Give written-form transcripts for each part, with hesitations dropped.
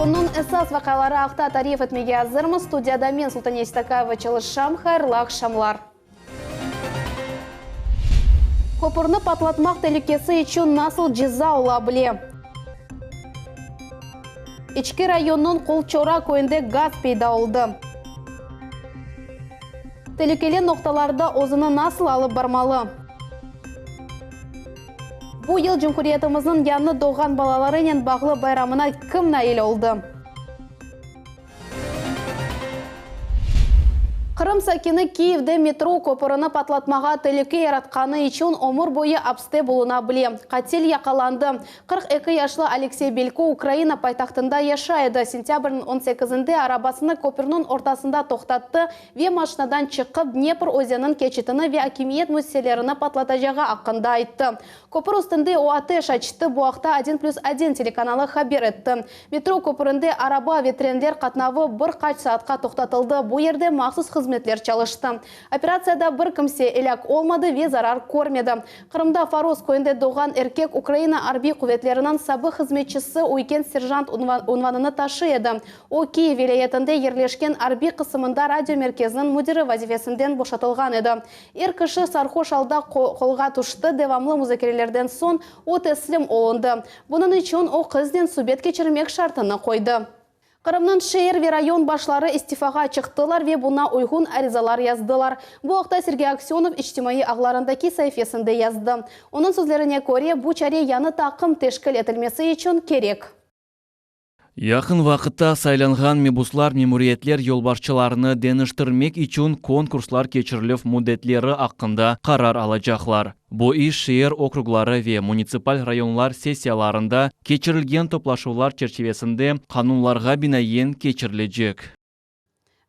Künniñ esas vaqiaları aqta tarif etmege azırmız. Studiyada men, Sultaniye Seytakayeva, çalışam. Hayırlı aqşamlar! Köpürni patlatmaq telükesi içün nasıl ceza ola bile? İçki rayonnıñ Qulçora köyünde gaz peyda oldı. Telükeli noqtalarda özüni nasıl alıp barmalı? Bu yıl cumhuriyetimizniñ yañı doğğan balalarınen bağlı bayramına kim nail oldı? Qırım sakini Kiyevde metro köpürini patlatmağa telüke yaratqanı içün ömür boyu apste buluna bile. Qatil yaqalandı. 42 yaşlı Aleksey Belko Ukraina paytahtında yaşay edi. Sentâbrniñ on sekizinde arabasını köpürniñ ortasında toqtattı ve maşinadan çıqıp, Dnepr özeniniñ keçitini ve akimiyet müessiselerini patlatacağı aqqında ayttı. Köpür üstünde o ateş açtı, bu aqta Odin plüs odin telekanalı haber etti. Metro köpürinde araba ve trenler qatnavı bir qaç saatqa toqtatıldı, bu yerde mahsus hızmetler çalıştı. Operatsiyada bir kimse elâk olmadı ve zarar körmedi. Qırımda Foros köyünde doğğan erkek Ukraina arbiy quvetleriniñ sabıq hızmetçisi üyken serjant unvanını taşıy edi. O, Kiyev vilâyetinde yerleşken arbiy qısımında radiomerkeziniñ müdiri vazifesinden boşatılğan edi. Er kişi sarhoş alda qolğa tüşti, devamlı muzakerelerden soñ o teslim olundı. Bunıñ içün o qıznen subet keçirmek şartını qoydı. Qırımnıñ şeer ve rayon başları istifağa çıqtılar ve buña uyğun arizalar yazdılar. Bu aqta Sergey Aksönov içtimaiy ağlarındaki saifesinde yazdı. Onıñ sözlerine köre, bu çare yañı taqım teşkil etilmesi içün kerek. Yaqın vaqıtta saylanğan mebuslar memuriyetler yolbaşçılarını deñiştirmek içün konkurslar keçirilüv müddetleri aqqında qarar alacaqlar. Bu iş şeer okrugları ve munitsipal rayonlar sessiyalarında keçirilgen toplaşuvlar çerçivesinde qanunlarğa binaen keçirilecek.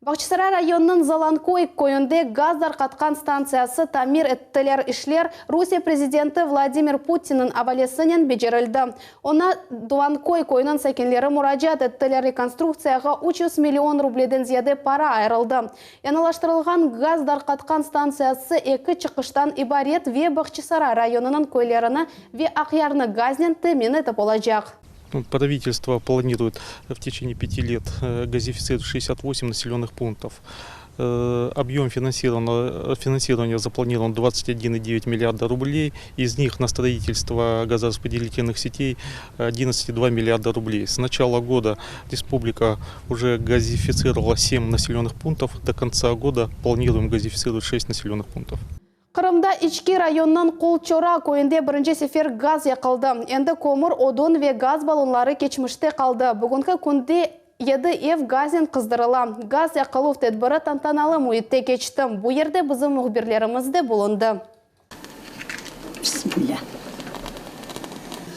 Bağçasaray rayonınıñ Zalanköy köyünde gaz darqatqan stantsiyası tamir ettiler. İşler Rusiye prezidenti Vladimir Putinniñ avalesinen becerildi. Oña Duvanköy köyüniñ sakinleri muracaat ettiler. Rekonstruktsiyağa 300 million rubleden ziyade para ayırıldı. Yañılaştırılğan gaz darqatqan stantsiyası eki çıqıştan ibaret ve Bağçasaray rayonınıñ köylerini ve Aqyarnı gaznen temin etip olacaq. Правительство планирует в течение пяти лет газифицировать 68 населенных пунктов. Объем финансирования запланирован 21,9 миллиарда рублей. Из них на строительство газораспределительных сетей 11,2 миллиарда рублей. С начала года республика уже газифицировала 7 населенных пунктов. До конца года планируем газифицировать 6 населенных пунктов. Qırımda İçki rayonınıñ Qulçora köyünde birinci sefer gaz yaqıldı. Endi kömür, odun ve gaz ballonları keçmişte qaldı. Bugünki künde yedi ev gaznen qızdırıla. Gaz yaqıluv tedbiri tantanalı müitte keçti. Bu yerde bizim mühbirlerimiz de bulundı. Bismillah.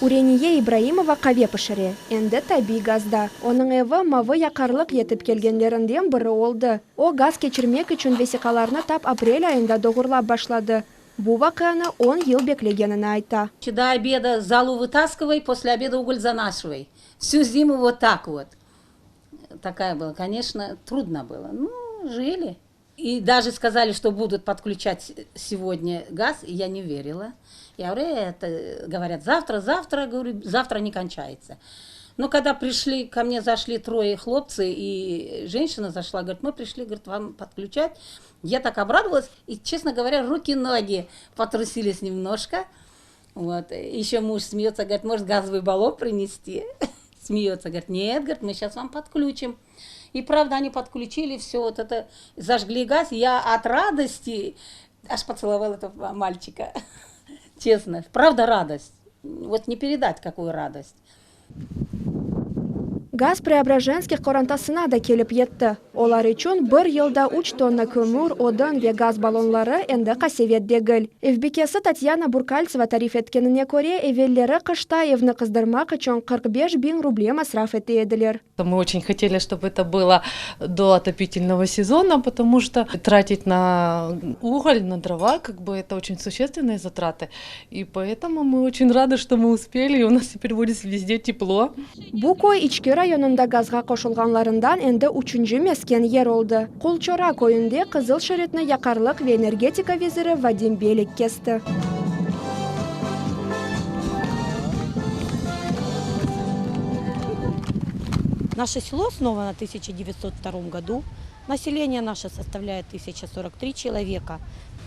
Ureniye İbraimova qave pişire, endi tabiy gazda. Onıñ evi mavı yaqarlıq yetip kelgenlerinden biri oldı. O, gaz keçirmek içün vesiqalarnı tap aprel ayında doğurlap başladı. Bu vaqianı on yıl beklegenini ayta. Do obeda zolu vıtaskıvay, posle obeda ugol zanaşıvay. Vsю zimu vot tak vot. Takaya была, koneçno, trudno bylo, nu, žili. I daje skazali, çto budut podklüçat segodnâ gaz, ya ne verila. Ya govorю, eto, govorât, zavtra, zavtra, govorю, zavtra ne konçayetsâ. No kogda prişli, ko mne zaşli troye hloptsı i jenşçina zaşla, govorit, mı prişli, govorit, vam podklüçat. Ya tak obradovalas, i, çestno govorâ, ruki-nogi potrusilis nemnožko. Vot, eşço muj smeyötsâ, govorit, может, gazovıy ballon prinesti? Smeyötsâ, govorit, net, govorit, mı seyças vam podklüçim. I pravda, oni podklüçili, vsё vot eto, zajgli gaz, ya ot radosti аж potselovala etogo malçika, çestno, pravda radost, vot ne peredat kakuyu radost. Gaz Preobrajenskih qorantasına da kelip yetti. Olar içün bir yılda üç tonna kömür, odun ve gaz ballonları endi qasevet degil. Ev bikesi Tatyana Burkaltseva tarif etkenine köre, evelleri qışta evni qızdırmaq içün 45 biñ ruble masraf ete ediler. Мы очень хотели, чтобы это было до отопительного сезона, потому что тратить на уголь, на дрова, как бы это очень существенные затраты. И поэтому мы очень рады, что мы успели, и у нас теперь будет везде тепло. Bu köy İçki rayonında gazğa qoşulğanlarından endi üçünci mesken yer oldı. Qulçora köyünde qızıl şeritni yaqarlıq ve energetika veziri Vadim Belik kesti. Наше село основано в 1902 году. Население наше составляет 1043 человека.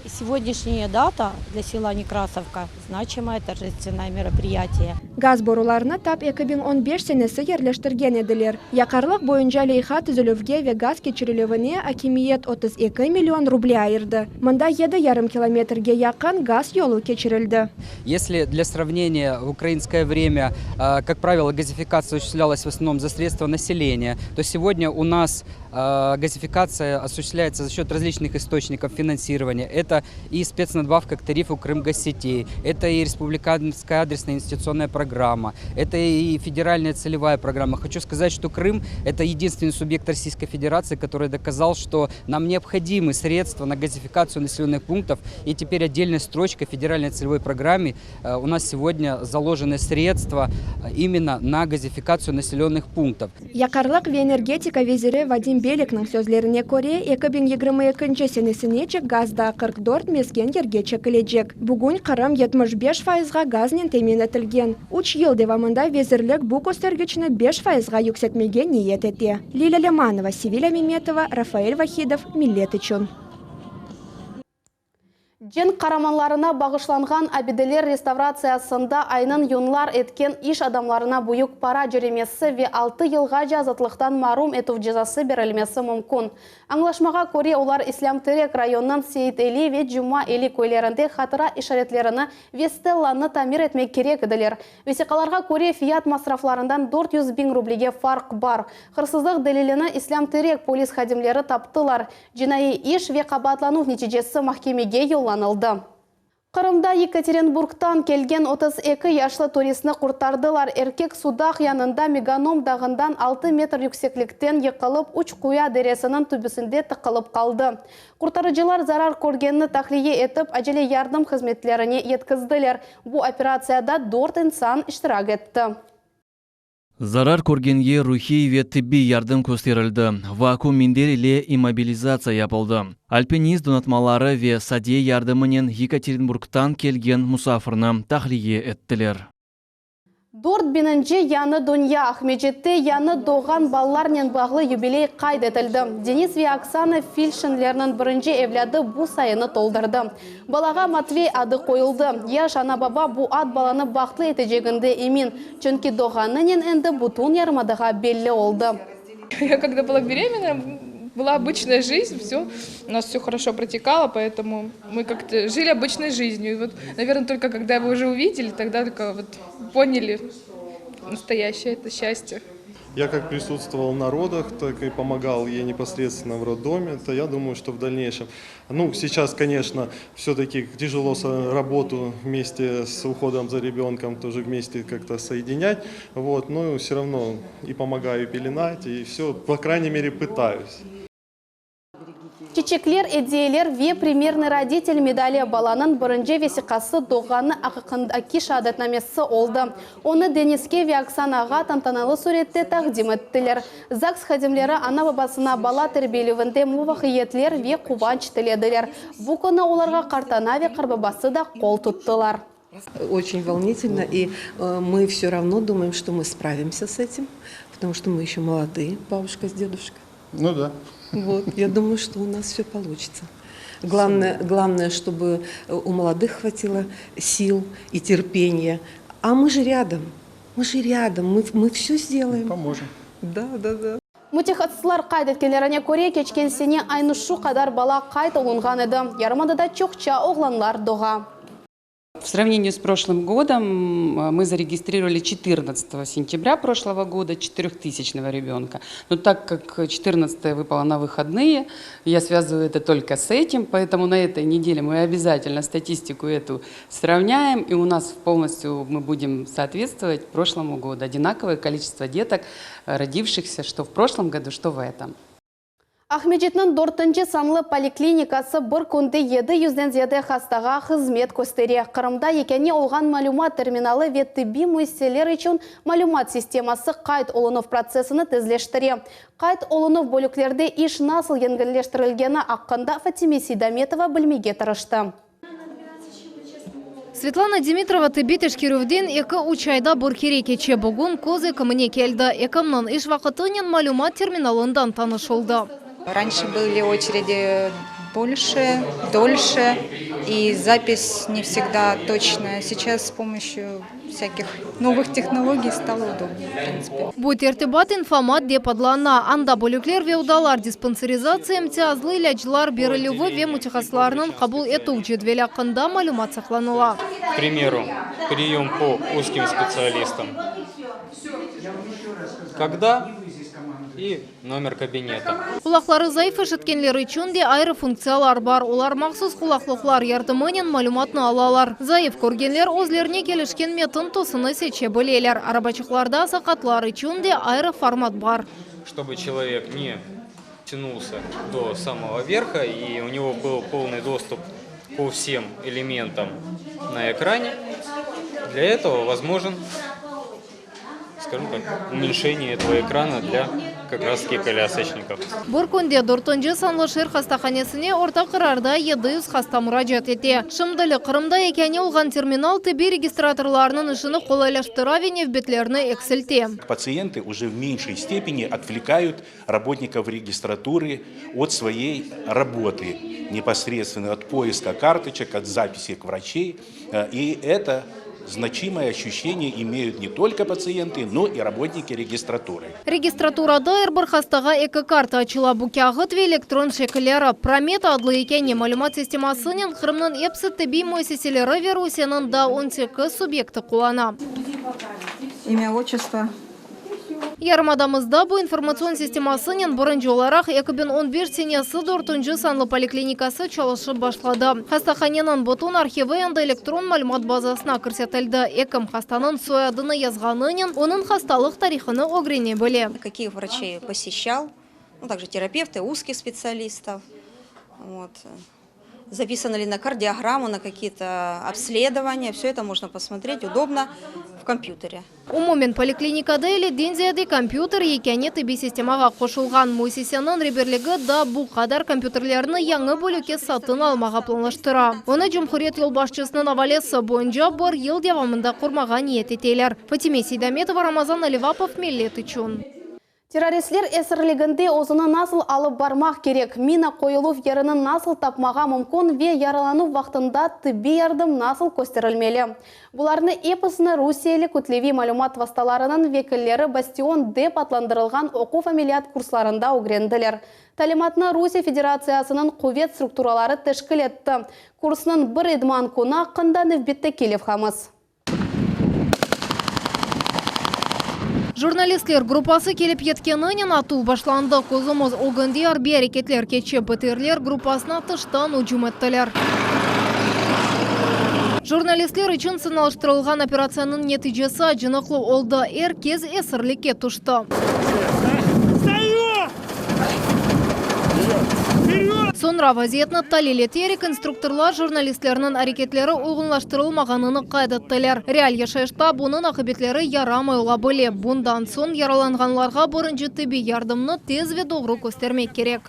Сегодняшняя дата для села Некрасовка – значимое торжественное мероприятие. Gaz borularını tap 2015 senesi yerleştirgen ediler. Yaqarlıq boyunca leyha tizilüvge ve gaz keçirilüvine akimiyet 32 million ruble ayırdı. Mında yedi yarım kilometrge yaqın gaz yolu keçirildi. Если для сравнения в украинское время, как правило, газификация осуществлялась в основном за средства населения, то сегодня у нас газификация осуществляется за счет различных источников финансирования. Это и спецнадбавка к тарифу Крымгазсетей, это и республиканская адресная инвестиционная программа, это и федеральная целевая программа. Хочу сказать, что Крым – это единственный субъект Российской Федерации, который доказал, что нам необходимы средства на газификацию населенных пунктов. И теперь отдельной строчкой в федеральной целевой программе у нас сегодня заложены средства именно на газификацию населенных пунктов. Yaqarlıq ve energetika veziri Vadim Belikniñ sözlerine köre, 2022 senesinece gaz daa 44 mesken yerge çekilecek. Bugün Qırım 75 fayızğa gaznen temin etilgen. Üç yıl devamında vezirlik bu köstergiçni 5 fayızğa yükseltmege niyet ete. Lilâ Lemanova, Sevilâ Memetova, Rafael Vahidov, Millet içün. Cenk qaramanlarına bağışlanğan abideler restavratsiyasında aynın yunlar etken iş adamlarına büyük para cöremesi ve altı yılğace azatlıqtan marum etüv cezası berilmesi mümkün. Añlaşmağa köre, olar İslâm Terek rayonınıñ Seit Eli ve Cuma Eli köylerinde hatıra işaretlerini ve stellanı tamir etmek kerek ediler. Vesiqalarğa köre, fiyat masraflarından 400 biñ rublege farq bar. Hırsızlıq delilini İslâm Terek polis hadimleri taptılar. Cinaiy iş ve qabaatlanuv neticesi mahkemege yollanıldı. Qırımda Yekaterinburgtan kelgen 32 yaşlı turistni qurtardılar. Erkek Sudaq yanında Meganom dağından 6 metr yükseklikten yıqılıp, Üç Quya deresiniñ tübüsinde tıqılıp qaldı. Qurtarıcılar zarar körgenni tahliye etip, acele yardım hızmetlerine yetkizdiler. Bu operatsiyada dört insan iştirak etti. Zarar körgenge ruhiy ve tibbiy yardım kösterildi, vakuum minder ile immobilizatsiya yapıldı. Alpinist donatmaları ve sadiye yardımınen Yekaterinburgtan kelgen musafirni tahliye ettiler. 4000-nci yañı dünya Aqmescitte yañı doğğan balalarnen bağlı yubiley qayd etildi. Denis ve Oksana Filşinlerniñ birinci evlâdı bu sayını toldurdı. Balağa Matvey adı qoyuldı. Yaş ana-baba bu ad balanı bahtlı eteceginde emin, çünki doğğanınen endi bütün yarımadağa belli oldı. Я когда была беременна, была обычная жизнь, все, у нас все хорошо протекало, поэтому мы как-то жили обычной жизнью. И вот, наверное, только когда его уже увидели, тогда только вот поняли настоящее это счастье. Я как присутствовал на родах, так и помогал ей непосредственно в роддоме, то я думаю, что в дальнейшем, ну, сейчас, конечно, все-таки тяжело работу вместе с уходом за ребенком тоже вместе как-то соединять, вот, но все равно и помогаю пеленать, и все, по крайней мере, пытаюсь. Çiçekler, ediyeler ve Примерный родитель medali balanıñ birinci vesiqası doğğanı aqqındaki şeadetnamesi oldı. Onı Deniske ve Oksanağa tantanalı sürette taqdim ettiler. ZAGS hadimleri ana-babasına bala terbiyelevinde muvafaqiyetler ve quvanç tilediler. Bu künü olarğa qartana ve qartbabası da qol tuttılar. Очень волнительно, и мы все равно думаем, что мы справимся с этим, потому что мы еще молодые, бабушка с дедушкой. Ну да. Вот, я думаю, что у нас все получится. Главное, главное, чтобы у молодых хватило сил и терпения. А мы же рядом, мы же рядом, мы, мы все сделаем. Поможем. Да, да, да. Mütehassıslar qayd etkenlerine köre, keçken sene aynı şu qadar bala qayd olunğan edi. Yarımadada çoqça oğlanlar doğa. В сравнении с прошлым годом мы зарегистрировали 14 сентября прошлого года 4000 ребенка. Но так как 14 выпало на выходные, я связываю это только с этим, поэтому на этой неделе мы обязательно статистику эту сравняем, и у нас полностью мы будем соответствовать прошлому году. Одинаковое количество деток, родившихся что в прошлом году, что в этом. Aqmescitniñ dörtünci sanlı poliklinikası bir künde 700-den ziyade hastağa hızmet köstere. Qırımda yekâne olğan malümat terminalı ve tibbiy müessiseler içün malümat sisteması qayd olunuv protsessini tezleştire. Qayd olunuv bölüklerde iş nasıl yengilleştirilgeni aqqında Fatime Seydametova bilmege tırıştı. Svetlana Dimitrova tibbiy teşkerüvden eki-üç ayda bir kere keçe. Bugün köz ekimine keldi. Ekimniñ iş vaqıtınen malümat terminalından tanış oldı. Ranşe были очереди больше, дольше, и запись не всегда точная. Сейчас с помощью всяких новых технологий стало удобнее, в принципе. Bu tertibat İnfomat dep adlana. Anda bölükler ve odalar, dispanserizatsiya, imtiyazlı ilâclar berilüvi ve mütehassıslarnıñ qabul etüv cedveli aqqında malümat saqlanıla. К примеру, прием по узким специалистам. Когда и номер кабинета. Qulaqları zayıf eşitkenler içün de ayrı funktsiyalar bar. Olar mahsus qulaqlıqlar yardımınen malümatnı alalar. Zayıf körgenler özlerine kelişken metin tüsüni seçe bileler. Arabaçıqlarda saqatlar içün de ayrı format bar. Чтобы человек не тянулся до самого верха и у него был полный доступ ко всем элементам на экране, для этого возможен, скажем так, уменьшение этого экрана для как раз таки колясочников. Bir künde dörtünci sanlı şeer hastahanesine orta qararda 700 hasta muracaat ete. Şimdilik Qırımda yekâne olğan terminal tibbiy registratorlarnıñ işini qolaylaştıra ve nevbetlerni eksilte. Пациенты уже в меньшей степени отвлекают работников регистратуры от своей работы, непосредственно от поиска карточек, от записи к врачей. И это значимое ощущение имеют не только пациенты, но и работники регистратуры. Registraturada er bir hastağa eki karta açıla. Bu kâğıt ve elektron şekilleri. Promed adlı yekâne malümat sistemasınen Qırımnıñ episi tibbiy müessiseleri ve Rusiyeniñ daa 18 subyekti qullana. Имя, отчество. Yarımadamızda bu informatsion sistemasınen birinci olaraq 2015 senesi dörtünci sanlı poliklinikası çalışıp başladı. Hastahaneniñ bütün arhivi endi elektron malümat bazasına kirsetildi. Ekim hastanıñ soyadını yazğanınen onıñ hastalıq tarihını ögrene bile. Каких врачей посещал, ну, также терапевты, узких специалистов. Вот. Записано ли на кардиограмму, на какие-то обследования. Все это можно посмотреть удобно в компьютере. Umumen poliklinikada 50-den ziyade kompyuter yekâne tibbiy sistemağa qoşulğan. Müessiseniñ reberligi da bu qadar kompyuterlerni yañı bölükke satın almağa planlaştıra. Onı cumhuriyet yolbaşçısınıñ avalesi boyunca bir yıl devamında qurmağa niyet eteler. Fatime Seydametova, Ramazan Alivapov, Millet içün. Terroristler esirliginde özüni nasıl alıp barmaq kerek, mina qoyuluv yerini nasıl tapmağa mümkün ve yaralanuv vaqtında tibbiy yardım nasıl kösterilmeli. Bularnı episini rusiyeli kütleviy malümat vastalarınıñ vekilleri Bastion dep adlandırılğan oquv ameliyat kurslarında ögrendiler. Talimatnı Rusiye Federatsiyasınıñ quvet strukturaları teşkil etti. Kursnıñ bir idman künü aqqında nevbetteki levhamız. Jurnalistler gruppası kelip yetkeninen atuv başlandı. Közümiz ögünde arbiy areketler keçe. BTRler gruppasına tıştan ücüm ettiler. Jurnalistler içün sanalaştırılğan operatsiyanıñ neticesi acınıqlı oldı. Er kes esirlikke tüşti. Soñra vaziyetni talil eterek, instruktorlar jurnalistlerniñ areketleri uyğunlaştırılmağanını qayd ettiler. Real yaşayışta bunıñ aqibetleri yaramay ola bile. Bundan soñ yaralanğanlarğa birinci tibbiy yardımnı tez ve doğru köstermek kerek.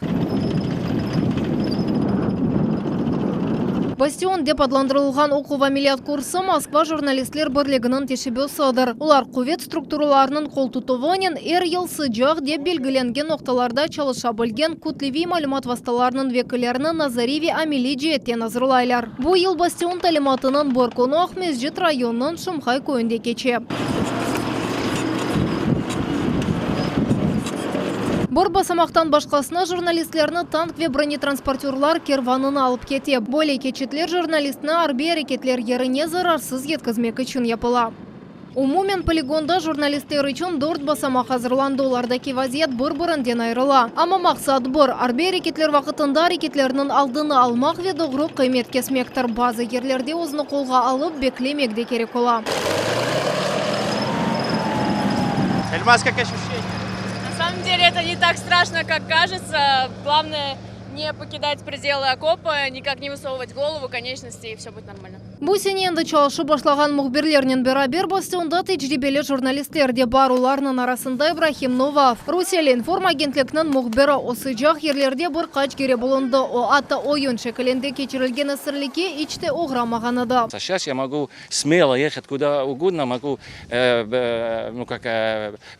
Bastion dep adlandırılğan oquv-ameliyat kursı Moskva jurnalistler birliginiñ teşebbüsidir. Olar quvet strukturalarınıñ qoltutuvınen er yıl sıcaq dep belgilengen noqtalarda çalışa bilgen kütleviy malümat vastalarınıñ vekillerini nazariy ve ameliy ceetten azırlaylar. Bu yıl Bastion talimatınıñ bir künü Aqmescit rayonınıñ Şumhay köyünde keçe. Bir basamaqtan başqasına jurnalistlerni tank ve bronetransportörlar kervanını alıp kete. Böyle keçitler jurnalistni arbiy areketler yerine zararsız yetkizmek içün yapıla. Umumen poligonda jurnalistler içün dört basamaq azırlandı, olardaki vaziyet bir-birinden ayırıla. Amma maqsat bir, arbiy areketler vaqtında areketlerniñ aldını almaq ve doğru qıymet kesmektir. Bazı yerlerde özüni qolğa alıp, beklemek de kerek ola. Эльмаз, как ощущения? На самом деле это не так страшно, как кажется. Главное не покидать пределы окопа, никак не высовывать голову, конечности, и все будет нормально. Bu sene endi çalışıp başlağan mühbirlernen beraber Bastionda tecribeli jurnalistler de bar, olarnıñ arasında İbrahim Novaf, rusiyeli Inform agentlikniñ mühbiri, o sıcaq yerlerde bir qaç kere bulundı, o atta oyun şekilinde keçirilgen esirlikke iç te oğramağan edi. Seyças ya mogu smelo yehat kuda ugodno, mogu, nu kak,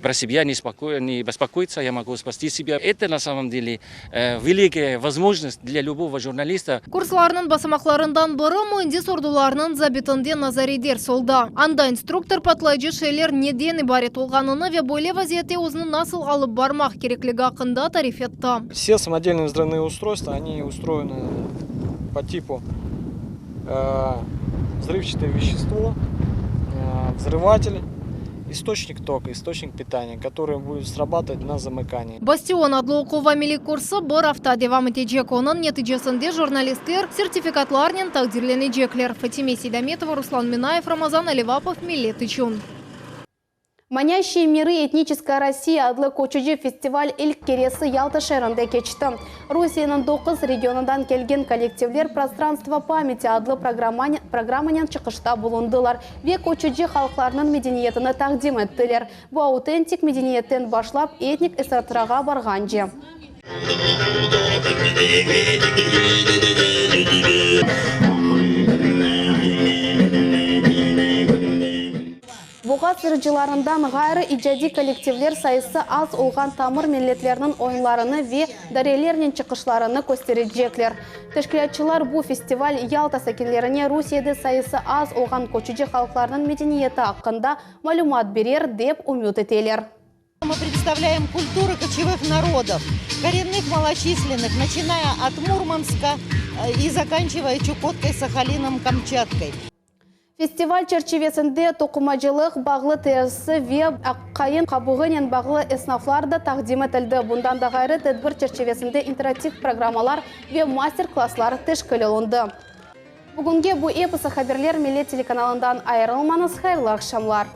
pro sebya ne bespokoitsa, ya mogu spasti sebya. Eto na samom dele velikaya vozmojnost dlya lübogo jurnalista. Kurslarnıñ basamaqlarından biri müendis ordularınıñ zabitinde nazariy ders oldı. Anda instruktor patlayıcı şeyler neden ibaret olğanını ve böyle vaziyette özüni nasıl alıp barmaq kerekligi aqqında tarif etti. Все самодельные взрывные устройства, они устроены по типу взрывчатое вещество, взрыватель, источник тока, источник питания, который будет срабатывать на замыкании. Bastion adlı oquv ameliy kursı bir afta devam etecek, onıñ neticesinde jurnalistler sertifikatlarnen taqdirlenecekler. Fatime Seydametova, Ruslan Minayev, Ramazan Alivapov, Millet içün. Манящие миры Этническая Россия adlı köçüci festival ilk keresi Yalta şeerinde keçti. Rusiyeniñ doquz regionından kelgen kollektivler Prostranstvo pamяti adlı programmanen çıqışta bulundılar ve köçüci halqlarnıñ medeniyetini taqdim ettiler. Bu autentik medeniyetten başlap etnik estratrağa barğance. Boğaz yırcılarından ğayrı icadiy kollektivler sayısı az olğan tamır milletlerniñ oyunlarını ve darelernen çıqışlarını kösterecekler. Teşkilâtçılar bu festival Yalta sakinlerine Rusiyede sayısı az olğan köçüci halqlarnıñ medeniyeti aqqında malümat berer, dep ümüt eteler. Мы представляем культуры кочевых народов, коренных малочисленных, начиная от Мурманска и заканчивая Чукоткой, Сахалином, Камчаткой. Festival çerçivesinde toqumacılıq, bağlı terisi ve aqqayın qabuğınen bağlı esnaflar da taqdim etildi. Bundan da ğayrı, tedbir çerçivesinde interaktiv programmalar ve master-klasslar teşkil olundı. Bugünge bu episi haberler, Millet telekanalından ayırılmañız, hayırlı aqşamlar!